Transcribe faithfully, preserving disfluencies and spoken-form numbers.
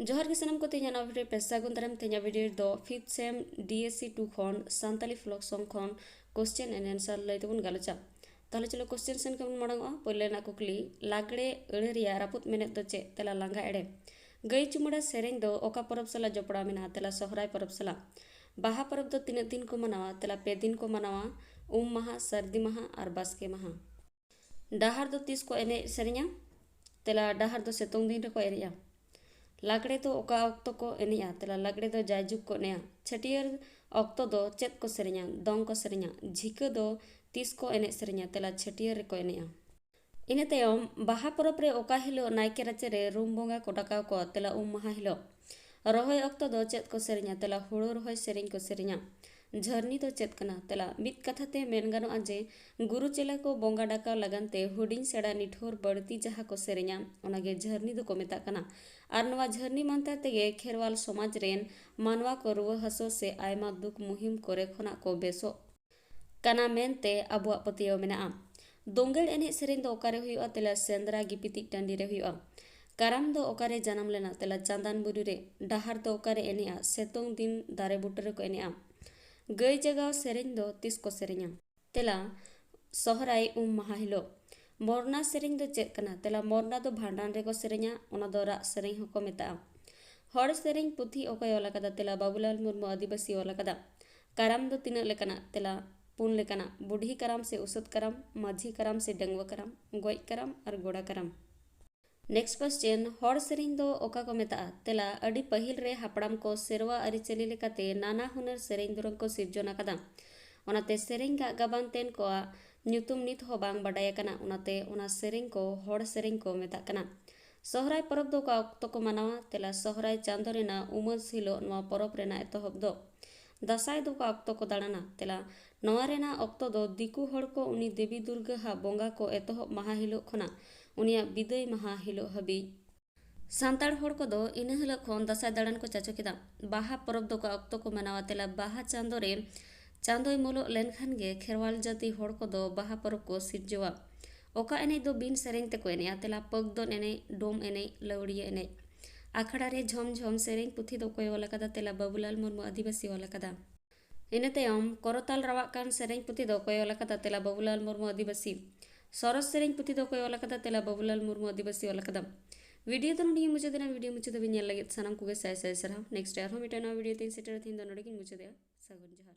ᱡᱚᱦᱟᱨ ᱜᱮ ᱥᱟᱱᱟᱢ ᱠᱚ, ᱛᱮᱦᱮᱧᱟᱜ ᱱᱚᱣᱟ video ᱨᱮ ᱯᱮ ᱥᱟᱹᱜᱩᱱ ᱫᱟᱨᱟᱢ᱾ ᱛᱮᱦᱮᱧᱟᱜ video ᱨᱮᱫᱚ fifth sem D S C two ᱠᱷᱚᱱ ᱥᱟᱱᱛᱟᱞᱤ folk song ᱠᱷᱚᱱ question and answer ᱞᱟᱹᱭ ᱛᱮᱵᱚᱱ ᱜᱟᱞᱚᱪᱟ᱾ ᱛᱟᱦᱚᱞᱮ ᱪᱚᱞᱚ question ᱥᱮᱱ ᱠᱷᱚᱱ ᱵᱚᱱ ᱢᱟᱲᱟᱝᱚᱜᱼᱟ᱾ ᱯᱳᱭᱞᱳ ᱨᱮᱱᱟᱜ ᱠᱩᱠᱞᱤ, ᱞᱟᱜᱽᱲᱮ ᱟᱹᱲᱟᱹ ᱨᱮᱭᱟᱜ ᱨᱟᱹᱯᱩᱫ ᱢᱮᱱᱮᱛ ᱫᱚ ᱪᱮᱫ? ᱛᱮᱞᱟ, ᱞᱟᱸᱜᱟ ᱮᱲᱮ᱾ ᱜᱟᱹᱭ ᱪᱩᱢᱟᱹᱲᱟ ᱥᱮᱨᱮᱧ ᱫᱚ ᱚᱠᱟ ᱯᱚᱨᱚᱵᱽ ᱥᱟᱞᱟᱜ ᱡᱚᱯᱲᱟᱣ ᱢᱮᱱᱟᱜᱼᱟ? ᱛᱮᱞᱟ, ᱥᱚᱦᱨᱟᱭ ᱯᱚᱨᱚᱵᱽ ᱥᱟᱞᱟᱜ᱾ ᱵᱟᱦᱟ ᱯᱚᱨᱚᱵᱽ ᱫᱚ ᱛᱤᱱᱟᱹᱜ ᱫᱤᱱ ᱠᱚ ᱢᱟᱱᱟᱣᱟ? ᱛᱮᱞᱟ, ᱯᱮ ᱫᱤᱱ ᱠᱚ ᱢᱟᱱᱟᱣᱟ, ᱩᱢ ᱢᱟᱦᱟ, ᱥᱟᱹᱨᱫᱤ ᱢᱟᱦᱟ ᱟᱨ ᱵᱟᱥᱠᱮ ᱢᱟᱦᱟ᱾ ᱰᱟᱦᱟᱨ ᱫᱚ ᱛᱤᱥ ᱠᱚ ᱮᱱᱮᱡ ᱥᱮᱨᱮᱧᱟ? ᱛᱮᱞᱟ, ᱰᱟᱦᱟᱨ ᱫᱚ ᱥᱤᱛᱩᱝ ᱫᱤᱱ ᱨᱮᱠᱚ ᱮᱱᱮᱡᱼᱟ᱾ ᱞᱟᱜᱽᱲᱮ ᱫᱚ ᱚᱠᱟ ᱚᱠᱛᱚ ᱠᱚ ᱮᱱᱮᱡᱼᱟ? ᱛᱮᱞᱟ, ᱞᱟᱜᱽᱲᱮ ᱫᱚ ᱡᱟᱭᱡᱩᱜᱽ ᱠᱚ ᱮᱱᱮᱡᱼᱟ᱾ ᱪᱷᱟᱹᱴᱭᱟᱹᱨ ᱚᱠᱛᱚ ᱫᱚ ᱪᱮᱫ ᱠᱚ ᱥᱮᱨᱮᱧᱟ? ᱫᱚᱝ ᱠᱚ ᱥᱮᱨᱮᱧᱟ᱾ ᱡᱷᱤᱸᱠᱟᱹ ᱫᱚ ᱛᱤᱥ ᱠᱚ ᱮᱱᱮᱡ ᱥᱮᱨᱮᱧᱟ? ᱛᱮᱞᱟ, ᱪᱷᱟᱹᱴᱭᱟᱹᱨ ᱨᱮᱠᱚ ᱮᱱᱮᱡᱼᱟ᱾ ᱤᱱᱟᱹ ᱛᱟᱭᱚᱢ ᱵᱟᱦᱟ ᱯᱚᱨᱚᱵᱽ ᱨᱮ ᱚᱠᱟ ᱦᱤᱞᱳᱜ ᱱᱟᱭᱠᱮ ᱨᱟᱪᱟ ᱨᱮ ᱨᱩᱢ ᱵᱚᱸᱜᱟ ᱠᱚ ᱰᱟᱠᱟᱣ ᱠᱚᱣᱟ? ᱛᱮᱞᱟ, ᱩᱢ ᱢᱟᱦᱟ ᱦᱤᱞᱳᱜ᱾ ᱨᱚᱦᱚᱭ ᱚᱠᱛᱚ ᱫᱚ ᱪᱮᱫ ᱠᱚ ᱥᱮᱨᱮᱧᱟ? ᱛᱮᱞᱟ, ᱦᱩᱲᱩ ᱨᱚᱦᱚᱭ ᱥᱮᱨᱮᱧ ᱠᱚ ᱥᱮᱨᱮᱧᱟ᱾ ᱡᱷᱟᱹᱨᱱᱤ ᱫᱚ ᱪᱮᱫ ᱠᱟᱱᱟ? ᱛᱮᱞᱟ, ᱢᱤᱫ ᱠᱟᱛᱷᱟ ᱛᱮ ᱢᱮᱱ ᱜᱟᱱᱚᱜᱼᱟ ᱡᱮ ᱜᱩᱨᱩ ᱪᱮᱞᱟ ᱠᱚ ᱵᱚᱸᱜᱟ ᱰᱟᱠᱟᱣ ᱞᱟᱜᱟᱱ ᱛᱮ ᱦᱩᱰᱤᱧ ᱥᱮᱬᱟ ᱱᱤᱴᱷᱩᱨ ᱵᱟᱹᱲᱛᱤ ᱡᱟᱦᱟᱸ ᱠᱚ ᱥᱮᱨᱮᱧᱟ, ᱚᱱᱟᱜᱮ ᱡᱷᱟᱹᱨᱱᱤ ᱫᱚᱠᱚ ᱢᱮᱛᱟᱜ ᱠᱟᱱᱟ᱾ ᱟᱨ ᱱᱚᱣᱟ ᱡᱷᱟᱹᱨᱱᱤ ᱢᱟᱱᱛᱟᱨ ᱛᱮᱜᱮ ᱠᱷᱮᱨᱣᱟᱞ ᱥᱚᱢᱟᱡᱽ ᱨᱮᱱ ᱢᱟᱱᱣᱟ ᱠᱚ ᱨᱩᱣᱟᱹ ᱦᱟᱹᱥᱩ ᱥᱮ ᱟᱭᱢᱟ ᱫᱩᱠ ᱢᱩᱦᱤᱢ ᱠᱚᱨᱮ ᱠᱷᱚᱱᱟᱜ ᱠᱚ ᱵᱮᱥᱚᱜ ᱠᱟᱱᱟ ᱢᱮᱱᱛᱮ ᱟᱵᱚᱣᱟᱜ ᱯᱟᱹᱛᱭᱟᱹᱣ ᱢᱮᱱᱟᱜᱼᱟ᱾ ᱫᱳᱸᱜᱮᱲ ᱮᱱᱮᱡ ᱥᱮᱨᱮᱧ ᱫᱚ ᱚᱠᱟᱨᱮ ᱦᱩᱭᱩᱜᱼᱟ? ᱛᱮᱞᱟ, ᱥᱮᱸᱫᱽᱨᱟ ᱜᱤᱯᱤᱛᱤᱡ ᱴᱟᱺᱰᱤ ᱨᱮ ᱦᱩᱭᱩᱜᱼᱟ᱾ ᱠᱟᱨᱟᱢ ᱫᱚ ᱚᱠᱟᱨᱮ ᱡᱟᱱᱟᱢ ᱞᱮᱱᱟ? ᱛᱮᱞᱟ, ᱪᱟᱸᱫᱟᱱ ᱵᱩᱨᱩ ᱨᱮ᱾ ᱰᱟᱦᱟᱨ ᱫᱚ ᱚᱠᱟᱨᱮ ᱮᱱᱮᱡᱼᱟ? ᱥᱤᱛᱩᱝ ᱫᱤᱱ ᱫᱟᱨᱮ ᱵᱩᱴᱟᱹ ᱨᱮᱠᱚ ᱮᱱᱮᱡᱼᱟ᱾ ᱜᱟᱹᱭ ᱡᱟᱜᱟᱣ ᱥᱮᱨᱮᱧ ᱫᱚ ᱛᱤᱥ ᱠᱚ ᱥᱮᱨᱮᱧᱟ? ᱛᱮᱞᱟ, ᱥᱚᱦᱨᱟᱭ ᱩᱢ ᱢᱟᱦᱟ ᱦᱤᱞᱳᱜ᱾ ᱢᱚᱨᱱᱟ ᱥᱮᱨᱮᱧ ᱫᱚ ᱪᱮᱫ ᱠᱟᱱᱟ? ᱛᱮᱞᱟ, ᱢᱚᱨᱱᱟ ᱫᱚ ᱵᱷᱟᱸᱰᱟᱱ ᱨᱮᱠᱚ ᱥᱮᱨᱮᱧᱟ, ᱚᱱᱟ ᱫᱚ ᱨᱟᱜ ᱥᱮᱨᱮᱧ ᱦᱚᱸᱠᱚ ᱢᱮᱛᱟᱜᱼᱟ᱾ ᱦᱚᱲ ᱥᱮᱨᱮᱧ ᱯᱩᱛᱷᱤ ᱚᱠᱚᱭ ᱚᱞ ᱟᱠᱟᱫᱟ? ᱛᱮᱞᱟ, ᱵᱟᱵᱩᱞᱟᱞ ᱢᱩᱨᱢᱩ ᱟᱹᱫᱤᱵᱟᱹᱥᱤ ᱚᱞ ᱟᱠᱟᱫᱟ᱾ ᱠᱟᱨᱟᱢ ᱫᱚ ᱛᱤᱱᱟᱹᱜ ᱞᱮᱠᱟᱱᱟᱜ? ᱛᱮᱞᱟ, ᱯᱩᱱ ᱞᱮᱠᱟᱱᱟᱜ, ᱵᱩᱰᱷᱤ ᱠᱟᱨᱟᱢ ᱥᱮ ᱩᱥᱟᱹᱫ ᱠᱟᱨᱟᱢ, ᱢᱟᱹᱡᱷᱤ ᱠᱟᱨᱟᱢ ᱥᱮ ᱰᱟᱺᱜᱩᱣᱟᱹ ᱠᱟᱨᱟᱢ, ᱜᱚᱡ ᱠᱟᱨᱟᱢ ᱟᱨ ᱜᱚᱲᱟ ᱠᱟᱨᱟᱢ᱾ Next question, ᱦᱚᱲ ᱥᱮᱨᱮᱧ ᱫᱚ ᱚᱠᱟ ᱠᱚ ᱢᱮᱛᱟᱜᱼᱟ? ᱛᱮᱞᱟ, ᱟᱹᱰᱤ ᱯᱟᱹᱦᱤᱞ ᱨᱮ ᱦᱟᱯᱲᱟᱢ ᱠᱚ ᱥᱮᱨᱣᱟ ᱟᱹᱨᱤᱪᱟᱹᱞᱤ ᱞᱮᱠᱟᱛᱮ ᱱᱟᱱᱟ ᱦᱩᱱᱟᱹᱨ ᱥᱮᱨᱮᱧ ᱫᱩᱨᱟᱹᱝ ᱠᱚ ᱥᱤᱨᱡᱚᱱ ᱟᱠᱟᱫᱟ᱾ ᱚᱱᱟᱛᱮ ᱥᱮᱨᱮᱧ ᱜᱟᱜ ᱜᱟᱵᱟᱱ ᱛᱮᱱ ᱠᱚᱣᱟᱜ ᱧᱩᱛᱩᱢ ᱱᱤᱛ ᱦᱚᱸ ᱵᱟᱝ ᱵᱟᱰᱟᱭ ᱟᱠᱟᱱᱟ, ᱚᱱᱟᱛᱮ ᱚᱱᱟ ᱥᱮᱨᱮᱧ ᱠᱚ ᱦᱚᱲ ᱥᱮᱨᱮᱧ ᱠᱚ ᱢᱮᱛᱟᱜ ᱠᱟᱱᱟ᱾ ᱥᱚᱦᱨᱟᱭ ᱯᱚᱨᱚᱵᱽ ᱫᱚ ᱚᱠᱟ ᱚᱠᱛᱚ ᱠᱚ ᱢᱟᱱᱟᱣᱟ? ᱛᱮᱞᱟ, ᱥᱚᱦᱨᱟᱭ ᱪᱟᱸᱫᱚ ᱨᱮᱱᱟᱜ ᱩᱢᱟᱹᱥ ᱦᱤᱞᱳᱜ ᱱᱚᱣᱟ ᱯᱚᱨᱚᱵᱽ ᱨᱮᱱᱟᱜ ᱮᱛᱚᱦᱚᱵ ᱫᱚ᱾ ᱫᱟᱸᱥᱟᱭ ᱫᱚ ᱚᱠᱟ ᱚᱠᱛᱚ ᱠᱚ ᱫᱟᱬᱟᱱᱟ? ᱛᱮᱞᱟ, ᱱᱚᱣᱟ ᱨᱮᱱᱟᱜ ᱚᱠᱛᱚ ᱫᱚ ᱫᱤᱠᱩ ᱦᱚᱲ ᱠᱚ ᱩᱱᱤ ᱫᱮᱵᱤ ᱫᱩᱨᱜᱟᱹ ᱦᱟᱜ ᱵᱚᱸᱜᱟ ᱠᱚ ᱮᱛᱚᱦᱚᱵ ᱢᱟᱦᱟ ᱦᱤᱞᱳᱜ ᱠᱷᱚᱱᱟᱜ ᱩᱱᱤᱭᱟᱜ ᱵᱤᱫᱟᱹᱭ ᱢᱟᱦᱟ ᱦᱤᱞᱳᱜ ᱦᱟᱹᱵᱤᱡ᱾ ᱥᱟᱱᱛᱟᱲ ᱦᱚᱲ ᱠᱚᱫᱚ ᱤᱱᱟᱹ ᱦᱤᱞᱳᱜ ᱠᱷᱚᱱ ᱫᱟᱸᱥᱟᱭ ᱫᱟᱬᱟᱱ ᱠᱚ ᱪᱟᱪᱚ ᱠᱮᱫᱟ᱾ ᱵᱟᱦᱟ ᱯᱚᱨᱚᱵᱽ ᱫᱚ ᱚᱠᱟ ᱚᱠᱛᱚ ᱠᱚ ᱢᱟᱱᱟᱣᱟ? ᱛᱮᱞᱟ, ᱵᱟᱦᱟ ᱪᱟᱸᱫᱳ ᱨᱮ ᱪᱟᱸᱫᱳᱭ ᱢᱩᱞᱩᱜ ᱞᱮᱱᱠᱷᱟᱱ ᱜᱮ ᱠᱷᱮᱨᱣᱟᱞ ᱡᱟᱹᱛᱤ ᱦᱚᱲ ᱠᱚᱫᱚ ᱵᱟᱦᱟ ᱯᱚᱨᱚᱵᱽ ᱠᱚ ᱥᱤᱨᱡᱟᱹᱣᱟ᱾ ᱚᱠᱟ ᱮᱱᱮᱡ ᱫᱚ ᱵᱤᱱ ᱥᱮᱨᱮᱧ ᱛᱮᱠᱚ ᱮᱱᱮᱡᱼᱟ? ᱛᱮᱞᱟ, ᱯᱟᱹᱠ ᱫᱚᱱ ᱮᱱᱮᱡ, ᱰᱳᱢ ᱮᱱᱮᱡ, ᱞᱟᱹᱣᱲᱤᱭᱟᱹ ᱮᱱᱮᱡ᱾ ᱟᱠᱷᱲᱟ ᱨᱮ ᱡᱷᱚᱢ ᱡᱷᱚᱢ ᱥᱮᱨᱮᱧ ᱯᱩᱛᱷᱤ ᱫᱚ ᱚᱠᱚᱭ ᱚᱞ ᱟᱠᱟᱫᱟ? ᱛᱮᱞᱟ ᱵᱟᱹᱵᱩᱞᱟᱞ ᱢᱩᱨᱢᱩ ᱟᱹᱫᱤᱵᱟᱹᱥᱤ ᱚᱞ ᱟᱠᱟᱫᱟ᱾ ᱤᱱᱟᱹ ᱛᱟᱭᱚᱢ ᱠᱚᱨᱚᱛᱟᱞ ᱨᱟᱣᱟᱜ ᱠᱟᱱ ᱥᱮᱨᱮᱧ ᱯᱩᱛᱷᱤ ᱫᱚ ᱚᱠᱚᱭ ᱚᱞ ᱟᱠᱟᱫᱟ? ᱛᱮᱞᱟ ᱵᱟᱹᱵᱩᱞᱟᱞ ᱢᱩᱨᱢᱩ ᱟᱹᱫᱤᱵᱟᱹᱥᱤ᱾ ᱥᱚᱨᱚᱥ ᱥᱮᱨᱮᱧ ᱯᱩᱛᱷᱤ ᱫᱚ ᱚᱠᱚᱭ ᱚᱞ ᱟᱠᱟᱫᱟ? ᱛᱮᱞᱟ ᱵᱟᱹᱵᱩᱞᱟᱞ ᱢᱩᱨᱢᱩ ᱟᱹᱫᱤᱵᱟᱹᱥᱤ ᱚᱞ ᱟᱠᱟᱫᱟ᱾ ᱵᱷᱤᱰᱤᱭᱳ ᱫᱚ ᱱᱚᱰᱮ ᱜᱮ ᱢᱩᱪᱟᱹᱫ ᱮᱱᱟ᱾ ᱵᱷᱤᱰᱤᱭᱳ ᱢᱩᱪᱟᱹᱫ ᱫᱷᱟᱹᱵᱤᱡ ᱧᱮᱞ ᱞᱟᱹᱜᱤᱫ ᱥᱟᱱᱟᱢ ᱠᱚᱜᱮ ᱥᱟᱭ ᱥᱟᱭ ᱥᱟᱨᱦᱟᱣ᱾ ᱱᱮᱠᱥᱴ ᱨᱮ ᱟᱨᱦᱚᱸ ᱢᱤᱫᱴᱟᱝ ᱱᱟᱣᱟ ᱵᱷᱤᱰᱤᱭᱳ ᱛᱮᱧ ᱥᱮᱴᱮᱨᱟ᱾ ᱛᱮᱦᱮᱧ ᱫᱚ ᱱᱚᱰᱮ ᱜᱤᱧ ᱢᱩᱪᱟᱹᱫᱮᱜᱼᱟ᱾ ᱥᱟᱹᱜᱩᱱ ᱡᱚᱦᱟᱨ᱾